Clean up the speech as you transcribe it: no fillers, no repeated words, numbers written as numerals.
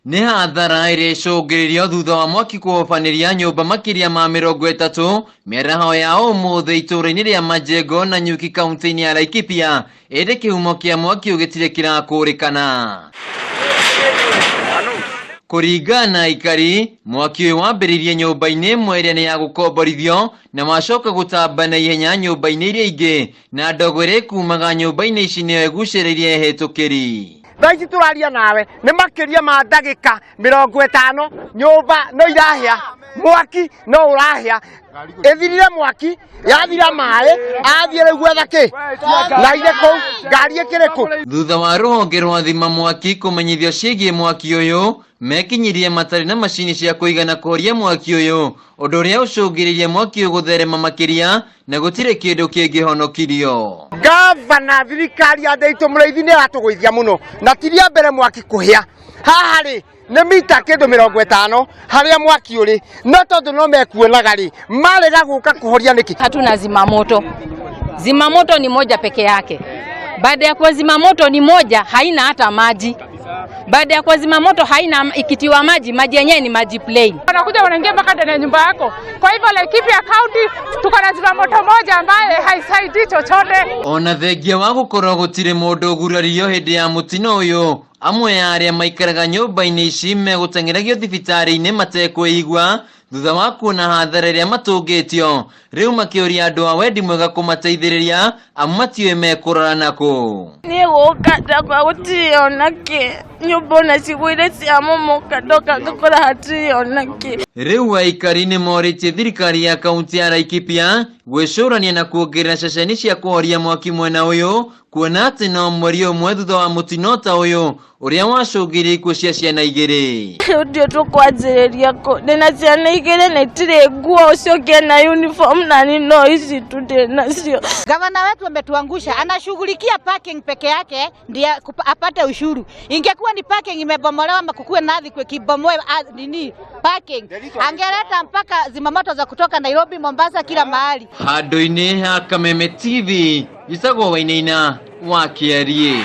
Nĩ hathara ĩrĩa ĩcũngĩrĩrio thutha wa mwaki kũhobanĩria nyũmba makĩria ma 30 mĩaraho ya ũmũthĩ itũũra-inĩ rĩa Majengo na Nyuki kaunti-inĩ ya Laikipia, ĩndĩ kĩhumo kĩa mwaki ũgĩtirĩ kĩrakũrĩkana. Kũringana na aikari, mwaki ũyũ wambĩrĩirie nyũmba-inĩ ĩmwe ĩrĩa nĩ ya gũkomborithio na wacoka gũtamba na ihenya nyũmba-inĩ iria ingĩ, na ndogo ĩrĩa ĩkumaga nyũmba-inĩ ici nĩyo ĩgucĩrĩirie ehĩtũkĩri. Thaa ici tũraria nawe nĩ makĩria ma ndagĩka 50 nyũmba no irahĩa, mwaki no ũrahĩa, ĩthirire mwaki, yathira maĩ, athiĩ rĩu gwetha kĩ na irĩ kũu, ngari ĩkĩrĩ kũ. Thutha wa rũhonge rwa thima mwaki kũmenyithio ciĩgiĩ mwaki ũyũ, mekinyirie matarĩ na macini cia kũigana kũhoria mwaki ũyũ, ũndũ ũrĩa ũcũngĩrĩirie mwaki ũyũ gũtherema makĩria na gũtirĩ kĩndũ kĩngĩhonokirio. Gavana, thirikari ya Ndeitu Mũrĩithi nĩ ĩratũgũithia mũno, na ti rĩa mbere mwaki kũhĩa haha rĩ, nĩ mita kĩndũ 50 harĩa mwaki ũrĩ, no tondũ no mekuonaga rĩ, marega gũka kũhoria nĩkĩ? Hatuna zimamoto, zimamoto ni moja peke yake. Baada ya kuwa zimamoto ni moja, haina hata maji. Baada ya kuwa zimamoto haina, ikitiwa maji, maji yenyewe ni maji plain. Wanakuja wanaingia mpaka ndani ya nyumba yako. Kwa hivyo Laikipia County tuko na zimamoto moja ambaye haisaidii chochote. Ona thengia wa gũkorwo gũtirĩ mũndũ ũgurario hĩndĩ ya mũtino ũyũ, amwe a arĩa maikaraga nyũmba-inĩ ici megũteng'eragio thibitarĩ-inĩ matekwĩigua thutha wa kuona hathara ĩrĩa matũngĩtio, rĩu makĩũria andũ a wendi mwega kũmateithĩrĩria amu matiũĩ mekũrora nakũ. Niĩ gũka ndakora gũtirĩ ona kĩ, nyũmba ona cigũire ciamomoka, ndoka ngakora hatirĩ ona kĩ. Rĩu aikari nĩ morĩtie thirikari ya kaunti ya Laikipia gwĩcũrania na kuongerera ceceni cia kũhoria mwaki mwena ũyũ, kuona atĩ no mweri ũmwe thutha wa mũtino ta ũyũ ũrĩa wacũngĩrĩirie ikuũ cia ciana igĩrĩ. Rĩu ndiũ tũkwanjĩrĩria kũ, ndĩna ciana igĩrĩ na itirĩ nguo, ũcio ũngĩ ena uniform na niĩ no ici tu ndĩ nacio. Gavana wetu ametuangusha, anashughulikia parking peke yake ndiye apate ushuru. Ingekuwa ni parking imebomolewa ama kukuwe na earthquake ibomoe nini parking, angeleta mpaka zimamoto za kutoka Nairobi, Mombasa, kila mahali. Handũ-inĩ ha Kameme TV, njĩtagwo Wainaina wa Kĩariĩ.